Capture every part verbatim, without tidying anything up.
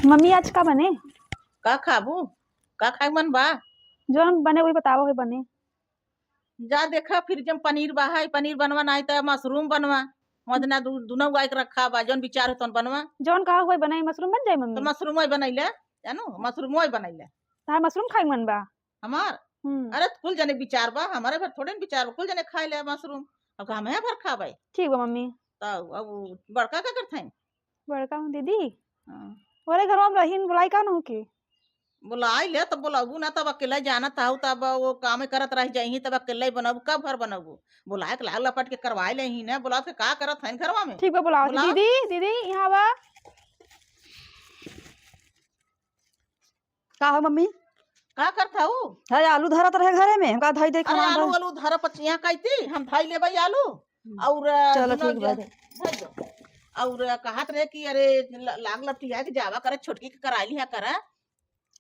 मम्मी, आज का बने? का खाबू? का खाए मन बा? जौन बने, वही बतावा, वही बने। जा देखा, फ्रिज में पनीर बा है, पनीर बनवा, नाहीं त मशरूम बनवा। मदना दु-, दुनो गाय के रखा बा, जौन विचार हो तौन बनवा। जौन कहा हुआ बनाई, मशरूम बन जाए, तो मम्मी? मशरूम ही बनाई ले, जानू, मशरूम ही बनाई ले। तार मशरूम खाए मन बा? हमार? हम्म। अरे, कुल जने विचार बा, हमारे भर थोड़े न विचार बा, कुल जने खाए ले मशरूम। अब का हमें भर खाबे? ठीक बा, मम्मी। तब अब बड़का का करत हैं? बड़का हूँ, दीदी। हाँ। अरे, घरवा में रहीन, बुलाई का न हो के? बुलाई ले, तब बुलाबू ना, तब अकेले जानत हऊ, तब वो काम करत रह जाइही, तब अकेले बनबू, कब भर बनबू? बुलाए के लाग लपट के करवाए ले ही ना, बुलाओ के का करत हैं घरवा में? ठीक बा, बुलाओ। बुलाओ। दीदी, दीदी, यहाँ बा। का हो मम्मी? का करत हऊ? है, आलू धरत रहे घरे में, हमका धई दे अरे, खाना आलू, धर। आलू धर पचिया कइती, हम धई लेबई आलू। हम्म। और, अ, चलो, दुनो ठीक बा। जन धई दो। और, अ, कहत रहे कि अरे, ल-, लाग लपटिया के जावा करे, छोटकी के कराई लिहा करा।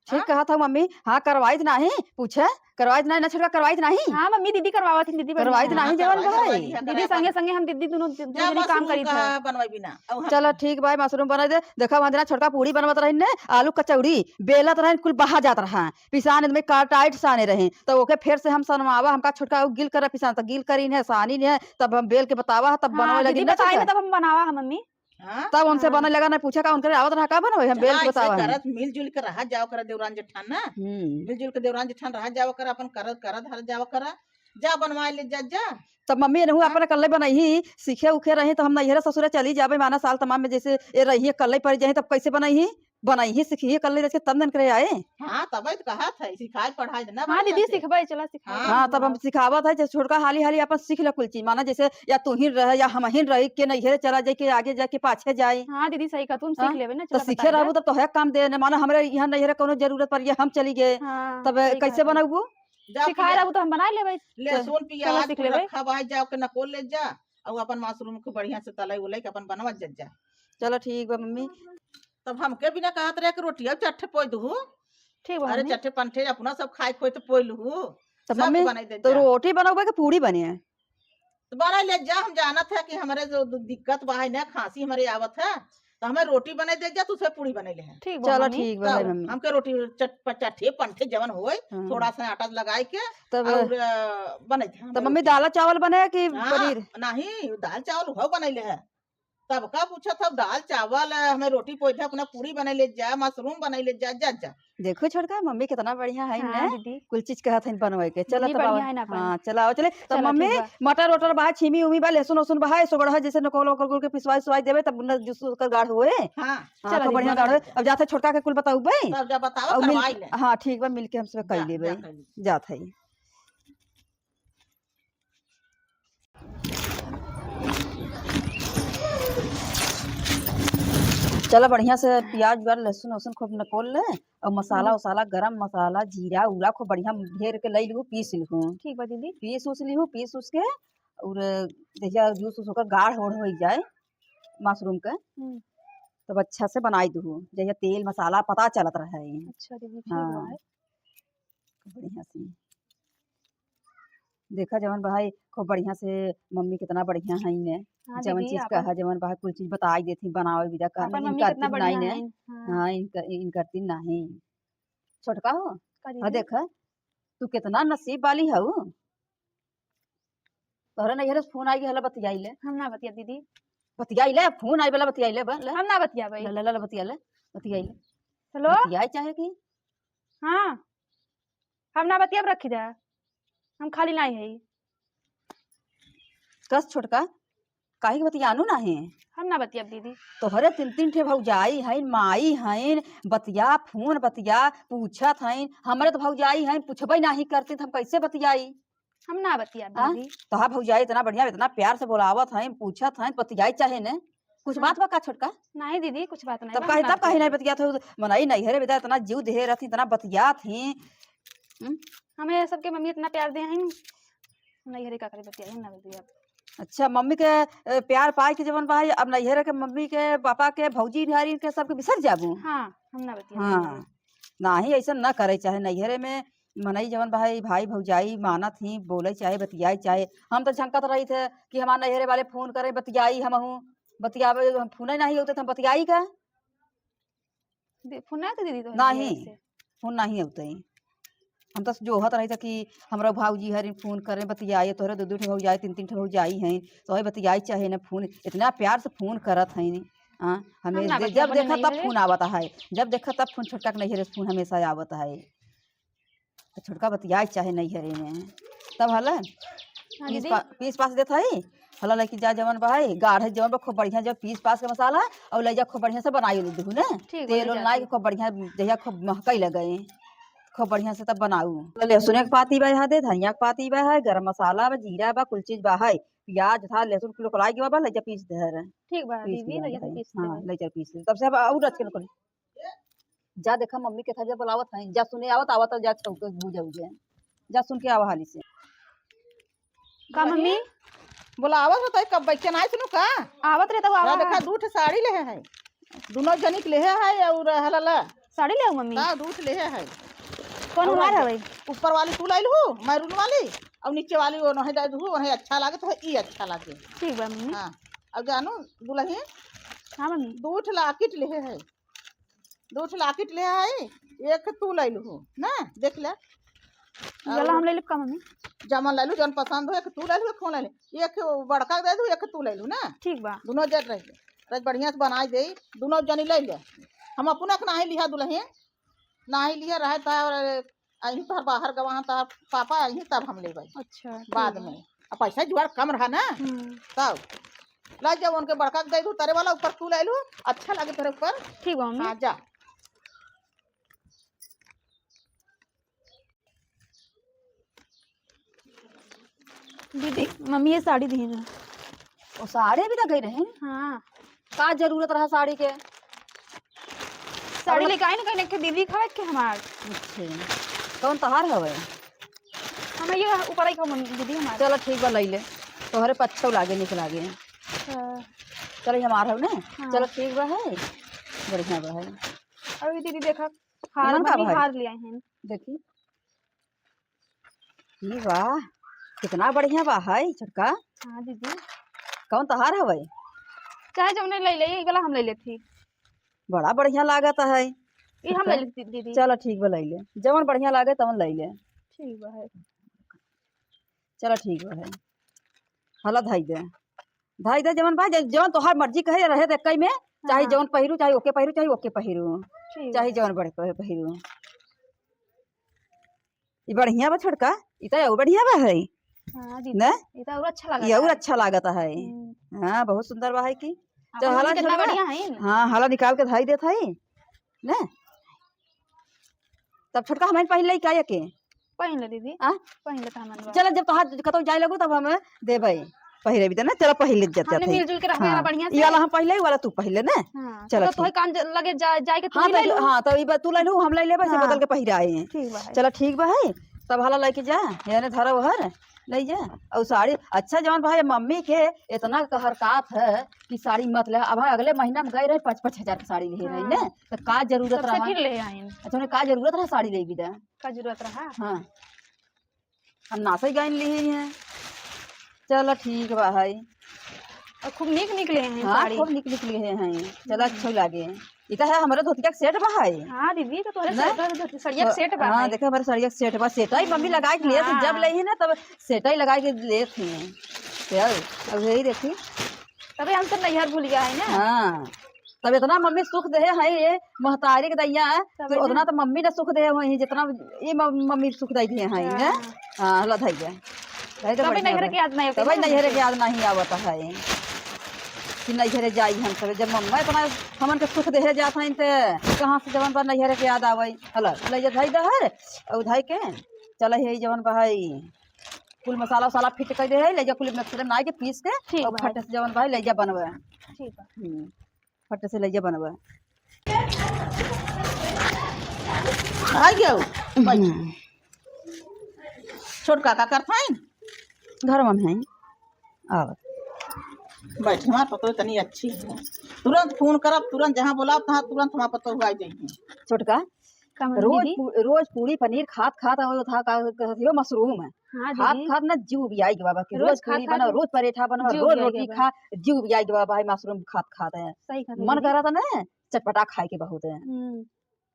ठीक हाँ? कहत हऊ मम्मी। हाँ, करवाइत नाही, पूछे, करवाइत नाही, ना छोटका करवाइत नाही। हाँ मम्मी, दीदी करवावत ही, दीदी करवाइत नाही, हाँ, जवन करवाई, भाई। करवाई लिहा करा दीदी अपन। संगे संगे हम दीदी दुनो, दुनो जा जनी काम मशरूम करीत का है। बनवाई बिना। अब हम चलो ठीक बा, मशरूम बनाई दे। देखा, वहाँ दिना छोटका पूड़ी बनवत रही ने, आलू कचौड़ी बेलत रहे, कुल बहा जात रहा। पिसान में का टाइट साने रहे, तो ओके फेर से हम सनवावा, हमका छोटका उ गिल कर पिसान, तो गिल करी ने, सानी ने, तब हम बेल के बतावा, तब हाँ, बनवे लगी दीदी ना बताई छोटका। ना, तब हम बनावा है मम्मी। हाँ? तब उनसे हाँ। बने लगा ना, पूछा का उनके आवत रहा का बनवे, हम बेल के हाँ, ऐसे बतावा है। करत मिलजुल के रहा जाओ करा देवरान जेठान ना। हम्म। मिलजुल के देवरान जेठान रहा जाओ करा, अपन करत, करत हर जाओ करा, जा बनवा ले जा, जा। तब मम्मी एनहु हाँ। अपन कल्ले बनइही, सीखे उखे रही तो हम नैहरे ससुरे चली जाबे, माना साल तमाम में जैसे ए रही कल्ले पड़ जाही, तब कैसे बनइही? बनइही सीखिही कल्ले जैसे तब नन करे आए। हाँ, तबे तो कहत है, सिखाए पढ़ाए ना हाँ, बन दीदी, जाते। सिखबे, चला सिखाए हाँ। हाँ, तब हम सिखावत है, जैसे छोटका हाली हाली अपन सीख ले कुल चीज, माना जैसे या तू ही रहे या हम ही रही के नैहरे चला जाए के आगे जाके पाछे जाए। हाँ, दीदी, सही कहा, तुम सीख हाँ? लेबे ना, तो चला सीखे बताए रहबू दे। तब तोहे काम दे, न माना हमरे यहाँ नैहरे कोनो जरूरत पड़ गया, हम चली गए, हाँ, तब सही कैसे कहा तुम। बनबू? जाओ सिखाए पीले। रहबू तो हम बनाए लेबे। लहसुन, चलो, प्याज सीख कुल लेबे। रखा बा, जाओ के नकोल ले जा, और अपन मशरूम को बढ़िया से तलाई उलाई के अपन बनवा जा, जा। चलो, ठीक बा, मम्मी। तब हमके बिना कहत रहे कि रोटिया चट्ठे पोई दुहू। ठीक बा, अरे, मम्मी। चट्ठे पंठे अपना सब खाए खोए तो पोई लुहू। तो सब मम्मी, बनाई दे तो जा। रोटी बनौबे कि पूड़ी बने? तो बनाई ले जा, हम जानत है कि हमरे जो दु-, दिक्कत बा है ना, खांसी हमरे आवत है, तो हमें रोटी बनाई दे जा, तू से पूड़ी बनाई ले है। ठीक बा, चलो, मम्मी। ठीक बा, तब मम्मी। हमके रोटी चट-, प-, चट्ठे पंठे जवन होए, हाँ। थोड़ा सा आटा लगाए के तब, और, अ, बनाई दे, तब हमें मम्मी रोटी। दाल चावल बने कि हाँ, पनीर? नहीं, दाल चावल हो बनाई ले है। तब का पूछत हऊ, दाल चावल, हमें रोटी पोई दे, अपना पूड़ी बनाई ले जा, मशरूम बनाई ले जा, जा, जा। देखो छोटका, मम्मी कितना बढ़िया है हाँ, ने, दीदी। कुल चीज कहत हन बनवे के। चलो दीदी तब बढ़िया आवा। है ना अपन। हाँ, चला आओ, चले। तब चलो, मम्मी, ठीक बा। मटर वटर बा, छीमी उमी बा, लहसुन वहसुन बा, है, सो गढ़ा जैसे नकोल ओकर कुल के पिसवाई उसवाई देबे, तब न जूस ओकर गाढ़ होए। हाँ, हाँ, चलो तो दीदी, बढ़िया गाढ़ होए। जा। अब जाते छोटका के कुल बताऊ बे। तब जा बताओ, और मिल करवाई ले। हाँ, ठीक बा, मिल के हम सब जा, कर लेबे। जा कर ले। जात है। चला बढ़िया से प्याज व्याज, लहसुन वहसुन खूब नकोल ले, और मसाला हम्म। वसाला, गरम मसाला, जीरा उरा खूब बढ़िया घेर के लई लिहू, पीस लिहू। ठीक बा दीदी। पीस उस लिहू, पीस उस के, और जहिया जूस उस ओकर गाढ़ ओढ़ हो जाए मशरूम के, हम्म। तब अच्छा से बनाई दू, जहिया तेल मसाला पता चलत रहे। अच्छा दीदी, ठीक बा। हाँ। बढ़िया से। देखा जवन भाई, खूब बढ़िया से मम्मी कितना बढ़िया है ने। हाँ जवन दीदी, चीज आपन कहा, जवन भाई कुल चीज बताई देती, बनावे बिदा का, आपन मम्मी कितना इनकरती बढ़िया नहीं ने। हैं। हाँ। हाँ, इनकर-, इनकरती नहीं। छोटका हो? का हाँ, दीदी? देखा, तू कितना नसीब वाली हऊ। तोहरे नैहरे से फोन आई, हला बतियाई ले। हम ना बतिया दीदी। बतियाई ले, फोन आई वाला बतियाई ले, बा, ले। हम ना बतियाबे। ले, ले, ले, ले, बतिया ले, बतियाई ले। हेलो? बतियाई चाहे कि? हाँ। हम ना बतियाब, रखी दे, हम खाली नाई है। कस छोटका, काहे के बतियानू नाही? हम ना बतियाब दीदी। तोहरे तीन तीन ठे भौजाई हईन, माई हईन, बतिया, फोन बतिया, पूछत हईन। हमरे तो भौजाई हईन, पूछबे नाही करती त हम कैसे बतियाई? हम ना बतियाब हाँ? दीदी। तोहार भौजाई इतना बढ़िया, इतना प्यार से बोलावत हईन, पूछत हईन, बतियाई चाहे ने। कुछ हाँ। बात बा का छोटका? नहीं दीदी, कुछ बात नहीं तब बा, काहे, हम ना तब काहे नहीं बतियाब। बतियात हो? मनई नैहरे में इतना जीव देहे रहती, इतना बतियात ही। हम्म? हमें सबके मम्मी इतना प्यार दे हैं, नैहरे का करे बतिया, हम ना बतियाब। अच्छा, मम्मी के, ए, प्यार पाए के जवन बा, अब नैहरे के मम्मी के, पापा के, भौजी, निहारी के सबके बिसर जाबू। हाँ, हम ना बतियाब। हाँ, नाही, ऐसन ना करे चाहे। नैहरे में मनई जवन बा, भाई भौजाई मानत ही, बोले चाहे, बतियाई चाहे। हम तो झंकत रही थे कि हमार नैहरे वाले फोन करे, बतियाई, हमहू बतियावे, हम फोन ही नाही होते तो हम बतियाई का? दे-, फोन ना तो दीदी तो नहीं, नहीं। फोन नहीं होते। हम तो जोहत रही था कि हमरा भौजी हरिन फोन करे, बतियाए, तोहरे दो दो ठे भौजाई, तीन तीन ठे भौजाई हैं, तो वही बतियाए चाहे ना, फोन इतना प्यार से फोन करत हैं। हाँ, हम हमें ना दे-, बतिया जब बने देखा नहीं तब है। फोन आवत है, जब देखा तब फोन, छोटका के नैहरे से फोन हमेशा आवत है। तो छोटका बतियाए चाहे नैहरे में, तब हला हाँ पीस दीदी। पा-, पीस पास देत है, हला लइके जा जवन बा है, गाढ़े जवन बा खूब बढ़िया, जब पीस पास के मसाला और ले जा खूब बढ़िया से बनाई ले दू ने, ठीक बा, तेल ले उल जाए नाई के खूब बढ़िया, जहिया खूब महकई लगे, खूब बढ़िया से तब बनाऊ। लहसुन के पाती बा यहाँ दे, धनिया के पाती बा है, गरम मसाला बा, जीरा बा, कुल चीज बा है, प्याज था, लहसुन किलो कोलाई के बा, ले जा पीस दे है। ठीक बा पीस दीदी, लिया ले जा है। पीस हाँ, दे। ले जा पीस दे। तब से अब और रच के निकल। जा देखा मम्मी के था, जा बुलावत है, जा सुने आवत, आवत जा छौके भूजा उजे। जा सुन के आवा हाली से। का मम्मी? बोला आवत होता है, कब बैठे ना सुनू का? आवत रहता हूँ, जा आवा देखा है। दू ठे साड़ी लेहे है, दोनों जनी के लेहे है और हला ला। साड़ी ले आओ मम्मी। का दू ठे लेहे है। कौन और हमार आज हवे? ऊपर वाली तू लाइल हूँ, मैरून वाली, और नीचे वाली वो नहीं दे दू, वही अच्छा लागे तो ई अच्छा लागे। ठीक बा मम्मी। हाँ, अब जानू दुल्हन हाँ मम्मी। दू ठे लाकिट लेहे है। दो ठे लाकिट ले आई, एक तू ले लू ना, देख ले। ये वाला और हम ले लेब का मम्मी? जमन ले लू, जौन पसंद हो, एक तू ले लू, एक हम ले ले। एक बड़का दे दू, एक तू ले लू ना। ठीक बा। दोनों जन रह ले। रज बढ़िया से बनाई दे, दोनों जनी ले ले। हम अपना के नाही लिहा दुल्हन, नाही लिहा रहे था और अहीं तोहर बाहर गवा, तोहर पापा अहीं तब हम लेबै। अच्छा, ठीक बाद बा। में। अब पैसा जुगाड़ कम रहा ना, हम्म। तब। ला जब उनके बड़का के दे दू, तरे वाला ऊपर तू ले लू, अच्छा लगे तेरे ऊपर। ठीक बा, मम्मी। हाँ, जा। दीदी, मम्मी ये साड़ी दी ना। ओ, साड़ी भी तो गई रहे। हाँ। का जरूरत रहा साड़ी के? साड़ी अब लेके आई ना, कहीं एक ठे दीदी खावे के हमार। अच्छा, कौन तहार हवे? हमें ये ऊपर आई खाओ मम्मी, दीदी हमार। चलो ठीक बा, लई ले, तोहरे पे अच्छो लागे, निक लागे। हाँ। चलो, ये हमार हवे ना। हाँ। चलो ठीक बा है, बढ़िया बा है। अरे दीदी देखा, हार, निमन का मम्मी भाई? हार ले आई हैं। देखी, ई वाह, कितना बढ़िया बा है छोटका। हाँ दीदी। कौन तहार हवे? चाहे जौने ले ले, ई वाला हम ले लेथी। बड़ा बढ़िया लागत है। ई हम ले लेथी दीदी। चलो ठीक बा, ले ले, जवन बढ़िया लागे तवन ले ले। ठीक बा है। चलो ठीक बा है, हला धाई दे। धाई दे जवन बा, जे-, जवन तोहार मर्जी कहे रहे तो कई में, चाहे हाँ। जवन पहिरू, चाहे ओके पहिरू, चाहे ओके पहिरू, ठीक। चाहे जवन बड़े कहे पहिरू। ई बढ़िया बा छोटका, ई तो और बढ़िया बा है। हाँ दीदी, ना? ई तो और अच्छा लागत ई और है। अच्छा लागत है। हम्म। हाँ, बहुत सुंदर बा है कि। हाँ, चल, मम्मी हला कितना छोटका। बढ़िया है ना? हाँ, हला निकाल के धाई देत है, ना? तब छोटका हमें पहन ले का के? पहन ले दीदी। आ? पहन ले तो हमन बा। चलो, जब तोहार कतौ जाए लगू तब हम देबै। पहिरे भी देना, चलो पहन ले जाते हमने हैं। मिलजुल के रह गया हाँ। बढ़िया से। ये वाला हम पहले, ये वाला तू पहले ना। हाँ, चलो तो तोहे ठीक। काम ज-, लगे जा-, जाए के तू हाँ, ही ले तो, लू। हाँ, तो ये बा-, तू ले लू, हम ले लेबै, से हाँ। बदल के पहिराए। ठीक बा है। चलो ठीक बा है, तब हला लेके जा, याने धरा उहर, ले जा। और साड़ी अच्छा जवन भाई मम्मी के इतना कहरकात है कि साड़ी मत ले। अब अगले महीना में गए रहे, पाँच पाँच हजार की साड़ी ले रही हाँ। ना, तो का जरूरत तब से रहा? फिर ले आइन। अच्छा, उन्हें का जरूरत रहा साड़ी ले भी दे? का जरूरत रहा? हाँ। हम नासई गाइन लिहे हैं। चलो ठीक बा है। और खूब नीक नीक ले हैं हाँ, साड़ी। खूब नीक नीक लिहे हैं। चलो हम्म। अच्छा लागे। ई तो है हमारे धोतिया के सेट बा है। हाँ दीदी, तो तोहरे ना? सेट, तोहरे धोती, सड़िया के सेट बा हाँ, है। देखे हमारे सड़िया के सेट बा, सेट है मम्मी लगा के लिए हाँ। जब ले ही ना तब सेट ही लगा के लेत हैं। चल, अब यही देखी। तबे हम तो नैहर भूल गया है ना। हाँ। तब इतना मम्मी सुख देहे हैं ये महतारी के दैया, तबे तो ना। उतना तो मम्मी ने सुख देहे हुए हैं जितना ये म-, मम्मी सुख दे दिए हैं, हाँ। हैं? हाँ, ला धई दे। धई दे तबे बढ़िया नैहर बा। के याद नहीं होती तबे ना नैहर के। के याद नहीं आवत है कि नैहर जाई हम सब। जब मम्मा इतना हमन के सुख देहे जात हैं, ते कहाँ से जवन बा नैहर के याद आवे? हला, ले जा धई दे हर, और धई के चला है जवन बा है, कुल मसाला वसाला फिट कर दे है, ले जा कुल मिक्सर में नाई के पीस के, ठीक और बा। फट से जवन बा है, ले जा बनवे। ठीक बा। हम्म। फट से लइजा बनवा। आ गयो। बैठ। हम्म। छोटका का करत हईन? घर में है। आवत। बैठ, हमार पतोह तनी अच्छी है। तुरंत फोन करब, तुरंत जहाँ बोलाब, तहाँ तुरंत हमार पतोह आ जाइए। छोटका, का मम्मी रोज जी? पू-, रोज पूरी पनीर खात खात आवत था, का कहत हो, मशरूम है। हाँ खात दीदी। खात ना जीव उबियाई गवा बा कि रोज रोज खात पूरी खात बनाओ, रोज परेठा बनाओ, जीव रोज उबियाई रोटी गवा बा। खा, जीव उबियाई गवा बा, भाई मशरूम खात खात है। सही कहत हो मन दीदी। करत ना चटपटा खाए के बहुत है। हम्म।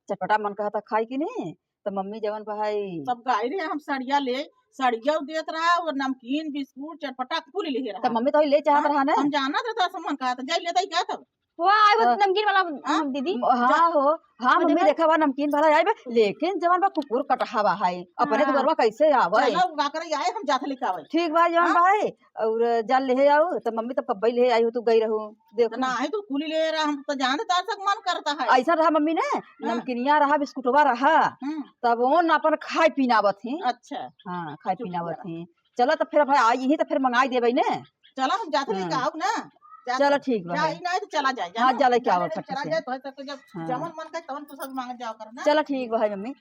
चटपटा मन कहता खाए के नहीं, तो मम्मी जवन बा है तब गाई रहे हम सड़िया ले, सड़िया देत रहा, वो नमकीन, बिस्कुट, चटपटा कुल ले रहा। तब मम्मी तो ले चाहत हाँ, रहा ना। हम जानत रहे तो ऐसा मन कहता, जाई लेता ही क्या तब? वो आए वो हाँ। नमकीन वाला हाँ? दीदी। म-, हाँ जा। हो, हाँ वो मम्मी देखा। देखा बा नमकीन वाला आए बा, लेकिन जवन बा कुकुर कटहा बा है, अपने हाँ। दुआरवा कैसे आवे? चलो, उगा कर आए, हम जात लेके आवे। ठीक बा, जवन हाँ? बा है, और जल ले आओ, तो मम्मी तो कब्बई ले आई हो, तू गई रहू। देखो। ना है तो कुली ले रहा, हम तो जानत तार तक मन करता है। ऐसा रहा मम्मी ने, हाँ। नमकीनिया रहा, बिस्कुटवा रहा, हम्म। तब ओन अपन खाए पीनावत ही। अच्छा। हाँ, खाए चुप पीनावत रहा। ही। चला तो फिर भाई आई ही तो फिर मंगाई देबे ने। चला हम जाते हाँ। लेके आओ ना। जाते चला ठीक बा जा, भाई। ई ना है तो चला जाए, हाँ, जानो? जा लेके जाने आओ लेके फट चला से। जाए, तो है तो जब हाँ। जवन मन करे तवन तो सब मांगत जाओ करना। चला ठीक बा भाई मम्मी।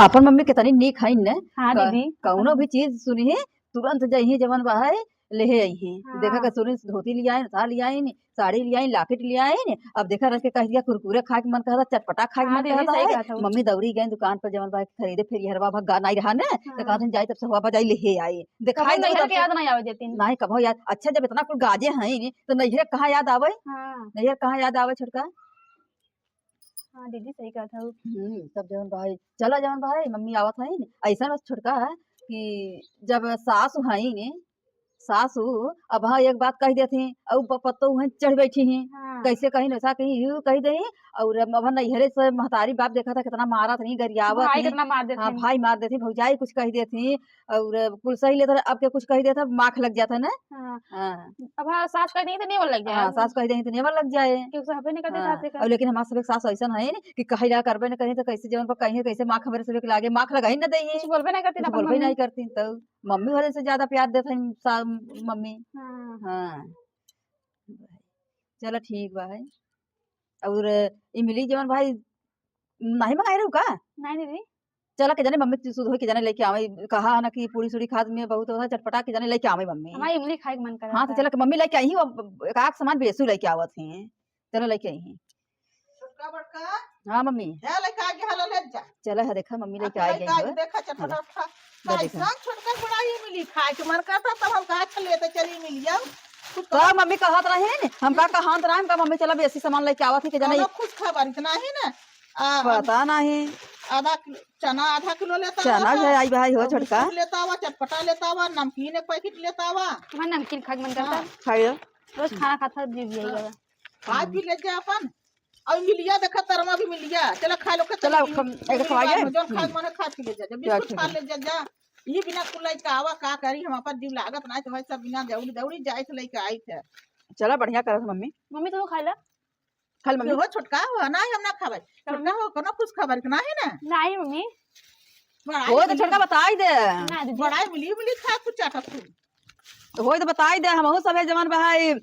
अपन मम्मी कितनी नीक है ने। हाँ क-, दीदी। कौनो भी चीज सुनी है, तुरंत जइही जवन बा है, लेहे अइही। हाँ। देखा का सुनी धोती लियाइन, सा लियाइन, साड़ी लियाइन, locket लियाइन, अब देखा रह के कह दिया कुरकुरे खाए के मन कहता, चटपटा खाए के हाँ मन दीदी, कहता सही है। कहत हो। मम्मी दौड़ी गई दुकान पर जवन बा खरीदे, फिर ये हरवा भग्गा नहीं रहा ने, तो हाँ। कहत जाई तब से हुआ बजाई लेहे आई। देखाई कबो दे नैहर तब के से याद नहीं आवे देती। नहीं, कबो याद, अच्छा जब इतना कुल गाजे हैं ने, तो नैहर कहाँ याद आवे? हाँ। नैहर कहाँ याद आवे छोटका? हाँ दीदी, सही कहत हऊ। हम्म, तब जवन भाई, चला जवन भाई, मम्मी आवत हईन, ऐसा बस छोटका है कि जब सासु हईन, सासु अब हाँ एक बात कह देत ही, अउ प-, पत्तो उहें चढ़ बैठी ही, हाँ। कैसे कहीं वैसा कहीं यूं कह दे ही, और अब, अब नैहरे से महतारी बाप देखा था कितना मारत रही, गरियावत भाई ही, कितना मार देत हाँ, ही। भाई मार देत ही, भौजाई कुछ कह देत ही, और कुल सही लेत है, अब के कुछ कह देत है, माख लग जात है ना। हाँ। हाँ। अब हाँ, सास कह देही तो नेवल लग जाए। हाँ, सास कह देही तो नेवल लग जाए। क्यों सहबे नहीं करते हाँ। सास के। और लेकिन हमार सबके सास ऐसन है ना कि कहला करबे न करी तो कैसे जवन पर कहीं कैसे माख हमरे सबके लागे, माख लगाई न देही। कुछ बोलबे नहीं करती कुछ ना अपन बोलबे मम्मी। नहीं करती तो मम्मी वाले से ज्यादा प्यार देत है सा-, मम्मी। हाँ। हाँ। चलो ठीक बा है। और इमली जवन भाई नहीं मंगाए रहू का? नहीं दीदी। चला के जाने मम्मी सुध होई के जाने लेके आवे, कहा है ना कि पूरी सूरी खाद में बहुत होता है, चटपटा के जाने लेके आवे मम्मी। हमारी इमली खाए के मन करत हाँ, तो है। चला के मम्मी लेके आई ही, वो एक आध सामान बेसू लेके आवत ही। चला लेके आई ही। छोटका बड़का? हाँ मम्मी। है लेके आ गया, हला ले जा। चला है देखा मम्मी अब लेके आ लेके गई आ हो। देखा चटपटा हाँ। खा। दे देखा। कैसन छोटका बड़ा इमली खाए के मन करता, तब हम कहा चल लेते चली इमलिया। कुछ तो कहो। मम्मी कहत रही न, हम का कहत रही, हम का मम्मी चला बेसी सामान लेके आवत ही के जाने। कौनो खुश खबर इतना ही ना। आ, पता नहीं। आधा किलो चना, आधा किलो लेता चना हुआ, भी आई भाई हो और छोटका। बिस्कुट लेता हुआ, चटपटा लेता हुआ, नमकीन एक पैकेट लेता हुआ। हमार नमकीन खाए के मन करता। हाँ। खाइए। रोज खाना खाता जी भी यही हाँ। लगा। खाए पी ले जा अपन। और मिलिया देखा, तरमा भी मिलिया। चला खा लो के चला, तरमा खम-, एक मिलिया खवाइए। जो खाए हम्म। मन खा पी ले जा। जब क्या बिस्कुट ठीक खा है। ले जा, जा। ये बिना कुल लइका आवा का करी, हम अपन जीव लागत ना तो भाई सब बिना दौड़ी दौड़ी जाए थे लइका आई थे। चला बढ़िया करत मम्मी। मम्मी तू खा ले। खाली मम्मी। हो छोटका हो, नाही हम ना खाबै। छोटका हो, कोनो खुश खबर के नाही ना? नाही मम्मी। बड़ा हो तो इमली, छोटका बताई दे। ना दीदी। बड़ा इमली, इमली खा तू चाटत तू। तो होई तो बताई दे, हमहू सबे जवन बहाई,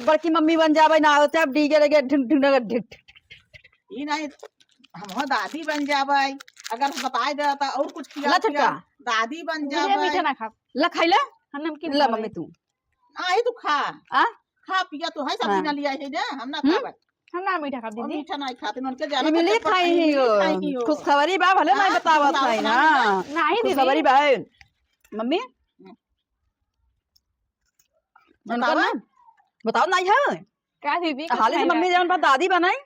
बड़की मम्मी बन जाबै ना, होते अब डीजे लगे ढिन ढिन ढिन ढिन। ई नाही, हमहू दादी बन जाबै। अगर बताई दे तो और कुछ खिया ला छोटका। पिया, दादी बन मुझे जाबै। मीठा ना खा। ला खाई ला। हम नमकीन ला खाबै। मम्मी तू। आई तू खा। आ? खा पिया तो है सब हाँ। बिना लिया है ना, हम ना हम्म? खाबै। हम ना मीठा खाब और दीदी। मीठा नहीं खाते, उनके जाना इमली तो चटपटा खाई ही इमली हो। खाई ही हो। खुशखबरी बा, भले हाँ, नहीं बतावत बतावत है ना। नहीं। नहीं दीदी। खुशखबरी बा है। मम्मी? हम्म। उनका बतावा। ना, बताओ नहीं है। का दीदी, कुछ हाली से नहीं मम्मी है। जवन बा दादी बनाई।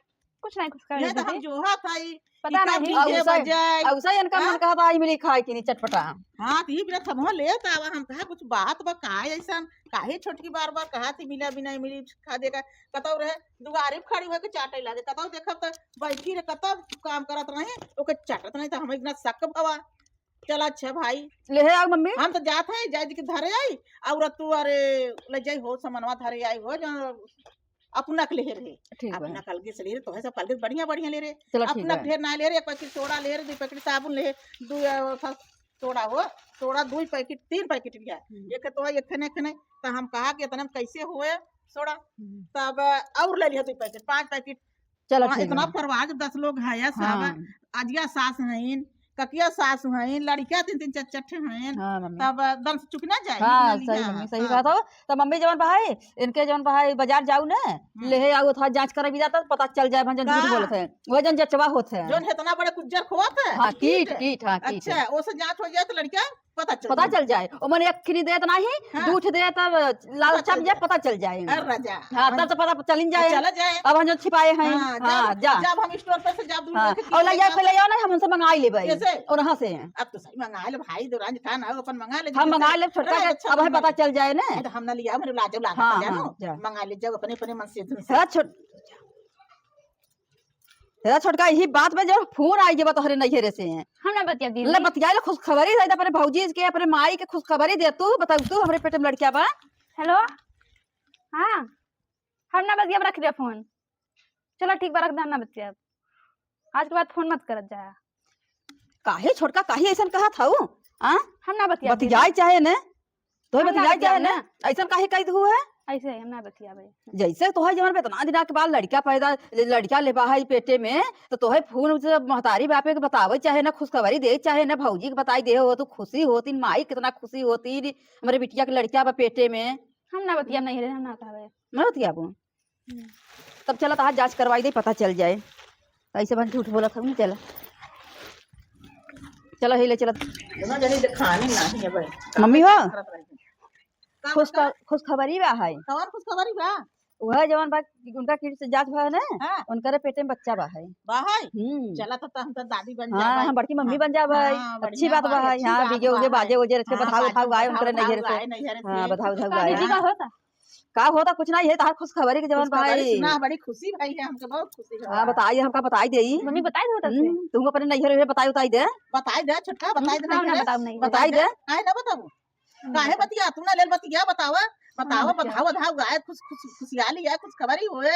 कुछ नहीं, कुछ कर ये तो दीदी। हम जोहा था ई, पता ई का नहीं। डीजे औसा, बजाई। औसा इनका हाँ? मन कहता है इमली खाए कि नहीं चटपटा। हाँ, तो ई बिना खबहो लेत आवा, हम कहा कुछ बात बा, काहे ऐसन, काहे छोटकी बार-बार कहा थी मिला बिना इमली खा देगा, कतौ रहे, दुआरे पे खड़ी होके चाटे लागे, कतौ देखब त बैठी रहे, कतौ काम करत रहे, ओके चाटत नहीं त हम इतना शक भवा। चल अच्छा भाई। ले हे आओ मम्मी। हम तो जात है, जाए जी के धरे आई, और तू अरे ले जाई हो सामानवा धरे आई हो, जो अपना के ले रहे। ठीक बा। अपना कलगे से ले रहे, तो है सब कलगे बढ़िया बढ़िया ले रहे। चलो ठीक अपना बा। ढेर ना ले रहे, एक पैकेट सोडा ले रहे, दो पैकेट साबुन ले, दो, अ, था सोडा हो, सोडा दो पैकेट, तीन पैकेट लिया। हम्म। एक तो एक खने खने, तो हम कहा कि इतने में कैसे होए सोडा? हम्म। तब और ले लिया दो पैकेट, पांच पैकेट। चलो वहाँ ठीक इतना बा। परिवार जब दस लोग है या सब, हाँ। अजिया सास हैं, ककिया सास हैं, लड़किया तीन तीन चार चार ठे हैं, हाँ, मम्मी। तब दम से चुक ना जाए, हाँ, निकल सही लिया। मम्मी, सही हाँ। बात हो। तो मम्मी जवन भाई, इनके जवन भाई बाजार जाऊ ना, हम्म। लेहे आओ, थोड़ा जांच करे भी जाता, पता चल जाए, भाई जन झूठ का? बोलत है, वह जन जचवा होत है। जौन इतना बड़े कुज्जर खोत है? हाँ, कीट, कीट? कीट, हाँ, कीट। अच्छा, ओसे जांच हो जाए तो लड़किया पता चल पता जाए। चल जाए। ओ मने एक खिनी देत नाही, हाँ। दू ठे देत, अब लालचा पता चल में जाए, जाए। पता चल जाए। अरे राजा, हाँ, अब तब तो पता चलिन जाए। चला जाए। अब हम जो छिपाए हैं, हाँ, हाँ, जब, जा। जब हम स्टोर पे से जब दूध हाँ, लेके और ले पी जाए, लेके पहले आओ ना, हम उनसे मंगाई लेबै। कैसे? और यहाँ से। अब तो सही मंगाए ले भाई, देवरान जेठान आओ, अपन मंगाए ले, हम जैसे मंगाए ले, छोटका रहे, के, अच्छा अब हमें मंगाए। पता चल जाए ना। अरे, हम ना लिया, मेरे लाजो लागत हाँ, है, जानो? हाँ, जा। मंगाए ले, जाओ अपने, अपने मन से, तुमसे। हाँ, छोट-, हे छोटका, यही बात में जो फोन आई जब तोहरे नैहरे से हैं। हम ना बतिया दीदी। ले बतिया ले, खुशखबरी दे दे अपने भौजी के, अपने माई के खुशखबरी दे। तू बताऊ, तू हमरे पेट में लड़किया बा। हेलो, हाँ, हम ना बतिया, रख दे फोन। चलो ठीक बा, रख दे, हम ना बतिया। आज के बाद फोन मत करत जाया। काहे छोटका, काहे ऐसन कहत हऊ? आ? हम ना बतिया बतियाई चाहे ने, तोहे हम ना बतियाई चाहे बतियाब ने, ना। ऐसन काहे कह दू है? ऐसे हम ना बतियाबे। जैसे तोहे जवन पे इतना दिना के बाद लड़का पैदा, लड़का लेबा है पेटे में, तो तोहे फोन से महतारी बापे के बतावे चाहे ना, खुशखबरी दे चाहे ना, भौजी के बताई दे हो, तू खुशी होती, माई कितना खुशी होती, हमरे बिटिया के लड़का बा पेटे में। हम ना बतियाब, नहीं रे, हम ना कहबे। ना बतियाबू? हम्म। तब चला, तहार जांच करवाई दे, पता चल जाए। ऐसे बन झूठ बोलत हऊ ना, चला। चला, हे ले चला। दोनों जनी देखानी नाही है भाई। मम्मी हो? करत रही। का खुश बता? ख-, खुशखबरी बा है। कौन खुशखबरी बा? वह जवन बा, उनका किट से जांच भा है ना, हाँ। उनकरे पेटे में बच्चा बा है। बा है? हम्म। चला, तो, तो हम तो दादी बन हाँ, जाबे। हम बड़की मम्मी हाँ। बन जाबे। हाँ, बढ़िया अच्छी बात बा, बा है। अच्छी हाँ, बात बीजे उजे बा बाजे है। उजे रख के हाँ, बधाऊ बाजे उधाऊ गाए उधाऊ उनकरे उधाऊ नैहर से। गाए नैहर से। हाँ, बधाऊ उधाऊ गाए। दीदी, का होता? का होता? कुछ नहीं है, तहार खुशखबरी के जवन खुशखबरी भाई। सुना, बड़ी खुशी भाई है हमके, बहुत खुशी है। हाँ, बताइए, हमका बताई देई। मम्मी बताई दे होता से। हम्म, तू अपने नैहर में बताई उताई दे। बताई दे छोटका, बताई दे, हम्म, हाँ, ना नैहर बताओ, नहीं। बताई दे। काहे ना बताबू? हम्म, काहे बताओ। बतिया, तू ना लेल बतिया, बतावा, बतावा, हाँ, बतिया। बधाओ, बधाओ, गाय, खुश, खुश, खुशियाली है, खुशखबरी होए।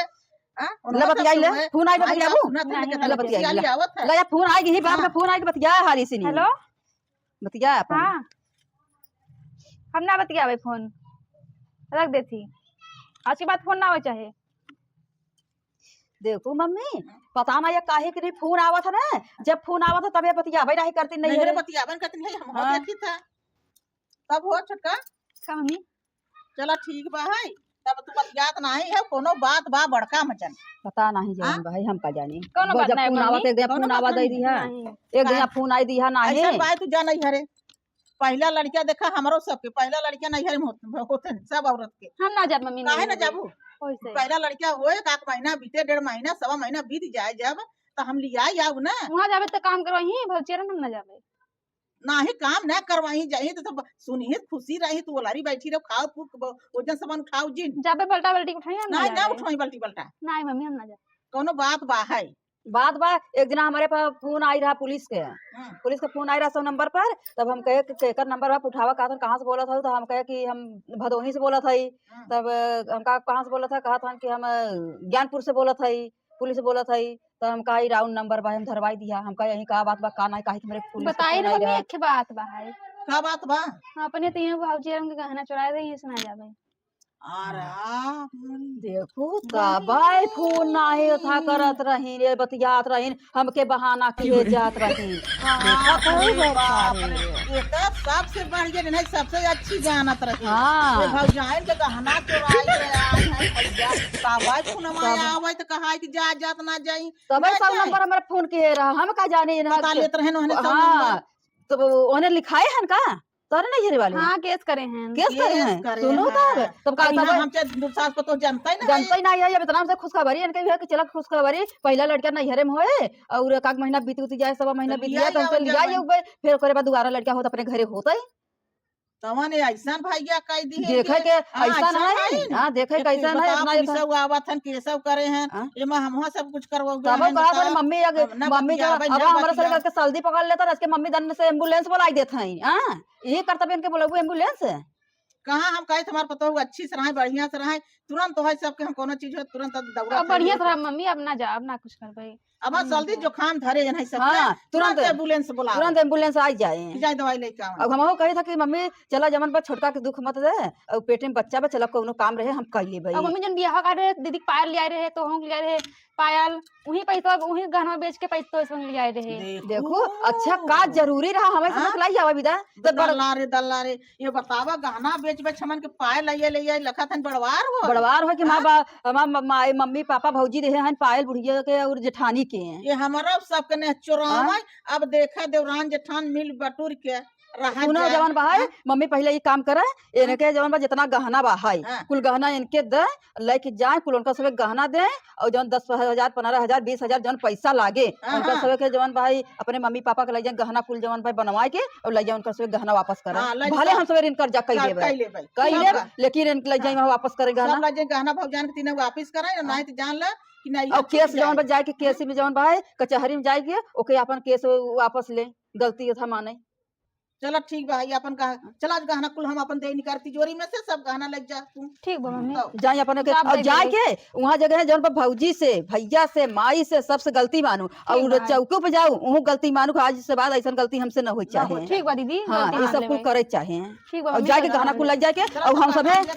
हाँ, ले उनका बतियाई सबसे ले, होए। फोन आई, आई बतियाबू? सुना, तू नहीं, लेके नहीं, ले बतियाई, खुशियाली ले। आवत है। ले, फोन आई, यही बाप हाँ। का फोन आई, बतिया हाली से नहीं। हेलो? बतिया अपन। हाँ। हम ना बतियावे फोन, रख देती। आज के बाद फोन ना आवे चाहे। देखो मम्मी, पता ना ये काहे के नहीं फोन आवत है ना, जब फोन आवत है तबे बतियावे रही करती नहीं नैहरे है। बतियावन करती नहीं, हम हाँ। देखी था। तब हो छोटका? का मम्मी? चला ठीक बा है, तब तू बतियात नाही है, कोनो बात बा बड़का मचन। पता नाही जान हाँ? भाई, हम का जानी। कोनो वो बात जब नाही फोन आवत, मम्मी। एक दिन कोनो फोन बात आवा दे नाही। दिहा। नहीं। एक दिन का? फोन आई दिहा नाही। ऐसा बात तू जान नहीं हरे। पहिला लड़किया देखा हमरो सबके, पहिला लड़किया नैहर में होत-, होते हैं सब औरत के। हम ना जाब मम्मी काहे ना नैहर। जाबू? कैसे? पहिला लड़किया होए, एक आध महीना बीते, डेढ़ महीना, सवा महीना बीत जाए जब, तो हम लिया आऊ ना। वहाँ जाबे तो काम करवाई, भौजी हम ना जाबे। नाही काम ना करवाई जाई तो सब सुनिहित खुशी रही, तू ओलारी बैठी रहो, खाओ पू, ब-, ओजन सामान उठाओ जिन। जाबे बल्टा बल्टी उठाई हम ना नाही, ना जाबे। उठाई बल्टी बल्टा। नाही मम्मी हम ना जाबे। कोनो बात बा है। बात बा, एक दिन हमरे पर फोन आई रहा पुलिस के, हम्म। पुलिस के फोन आई रहा सौ नंबर पर, तब हम कहे कि केकर नंबर बा, उठावा, कहत हन कहाँ से बोलत हऊ, तो हम कहे कि हम भदोही से बोलत हई, हम्म। तब, अ, हमका कहाँ से बोलत है, कहत हन कि हम, अ, ज्ञानपुर से बोलत हई, पुलिस बोलत हई, तो हम कहा, "ई राउंड नंबर बा, हम धरवाई दिया।" हम कहे, "यही का बात बा, का नाही, काहे तुम्हारे पुलिस के बताई फोन ना आई मम्मी, रहा?" एक बात बा है। का बात बा? हाँ, अपने तीनों भाऊजी हमके गहना चुराए रही, सुना जाबे। अरे हाँ। देखो, तबाय फोन नाही उठा करत रही रे, बतियात रही, हमके बहाना किए जात रही। हाँ, देखा तो अरे बाप रे। ये तो सबसे बढ़िया नहीं, सबसे अच्छी जानत रही। हाँ। ये भौजाइन के गहना चोराई के आए हैं भैया। तबाय फोन हमारे तब आवे तो कहा कि जा, जात ना जाई। तबे ना सब जाई। नंबर हमारे फोन किए रहा, हम का जाने ना बता के-, लेत रहे न, उन्हें सब हाँ, नंबर। तो उन्हें लिखाए हन का? तोरे नैहरे वाले? हाँ, केस करे हैं। केस करे केस हैं? करे सुनो हैं। तब, तब का अब यहाँ तब हम चाहे दू सास को तो जानता ही ना जानता है। ही ना है, अब इतना हमसे खुशखबरी इनके भी है कि चला खुशखबरी, पहला लड़का नैहरे में होए और एक आध महीना बीत उत जाए, सवा महीना तो बीत लिया जाए, तो हमसे जाओ लिया जब ही उबे, फिर ओकरे बाद दोबारा लड़का होत अपने घरे होता ही। तवन ये ऐसन भैया कह दी है देखे कि के हाँ, ऐसन ऐसन है, है ना। हाँ, देखे ये कैसन है, बताओ, अपना ये कैसे वो आवत हन, कैसे वो करे हैं, हाँ। ये में हमहूँ सब कुछ करवाओगे तब हैं, कहा था बताओ। मम्मी, अग-, हम ना मम्मी बतियाबे, जब, अब ना हमारे बतियाबे। सर के सर्दी पकड़ लेता, इसके मम्मी दन से एम्बुलेंस बुलाई देत हैं, हाँ। यही करतब इनके बोलबू एम्बुलेंस। कहाँ हम कहे तुम्हारे पतोह अच्छी से रहे, बढ़िया से रहे, तुरंत तो है सबके हम कोनो चीज हो, तुरंत अब दौड़ा अब बढ़िया से रहा मम्मी, अब ना जा, अब ना कुछ करबे। अब हम्म, सर्दी हाँ। जुकाम धरे है नहीं सब हाँ, के, तुरंत, तुरंत एम्बुलेंस बुलाओ। तुरंत एम्बुलेंस आ जाए। कि जाए दवाई लेके आओ। अब हमहू कही था कि मम्मी चला जमन पर छोटका के दुख मत दे, और पेटे में बच्चा बा, चला कौनो काम रहे हम कर लेबे। अब मम्मी जन बियाह का रहे, दीदी के पायल लिया रहे, तो हम लिया रहे पायल, वही पैसा, वही गहना बेच के पैसा तो इसमें लिया रहे। देखो, देखो, अच्छा का जरूरी रहा हमें समझ हाँ? लाई आवा विदा। तो बड़- दल्ला रे, दल्ला रे, ये बतावा, गहना बेच बेच हमन के पाए लइए, लइए, लखत हन बड़वार हो। बड़वार हो कि माँ हाँ? बा-, हमार म-, माई, मम्मी, पापा, भौजी रहे हन पायल बुढ़िया के और जेठानी के। ये हमारा सबके ने चोरावे। हाँ? अब देखा देवरान जेठान मिल बटुर के रहा सुनो, जाए। जवन बा है, हाँ। मम्मी पहिले ई काम करे, इनके जवन बा जितना गहना बा है, हाँ। कुल गहना इनके दे, लेके जाए, कुल उनका सबे गहना दे, और जवन दस हजार, पन्द्रह हजार, बीस हजार जवन पैसा लागे, हाँ, उनका हाँ। सबे के जवन बा है, अपने मम्मी पापा के ले जाए गहना कुल जवन बा है बनवाए के, और ले जाए उनका सबे गहना वापस करे। हाँ, ले भले जाए। हम सबे इनकर जा कई सब लेबे। कई लेबे। कई सब लेब, का। लेकिन इनके ले जाए हाँ। वहाँ वापस करे गहना। सब ले जाए गहना भौजान के तीनों वापस करे, और हाँ। नहीं तो जान ले कि नहीं, और हम केस छूट जवन बा जाए। जाए के, केस हाँ। में जवन बा है, कचहरी में जाए के, ओके अपन केस वापस ले, गलती था माने। चला ठीक बा, ये अपन गह-, चला आज गहना कुल हम अपन दे निकाल तिजोरी में से, सब गहना लग जा तू। ठीक बा मम्मी। तो जाए अपन के, का और भाई जाए भाई? के वहाँ जगह है जौन पर भौजी से, भैया से, माई से, सबसे गलती मानू, ठीक और बा। चौको पे जाऊ, वहाँ गलती मानू कि आज से बाद ऐसा गलती हमसे न होई ना चाहे। हो, ठीक बा दीदी, हाँ, गलती ये मान सब कुल लेबे। करे चाहे। ठीक बा और मम्मी, जाके कोई गहना बात कुल नहीं। लग जाके, चला और हम सब सबे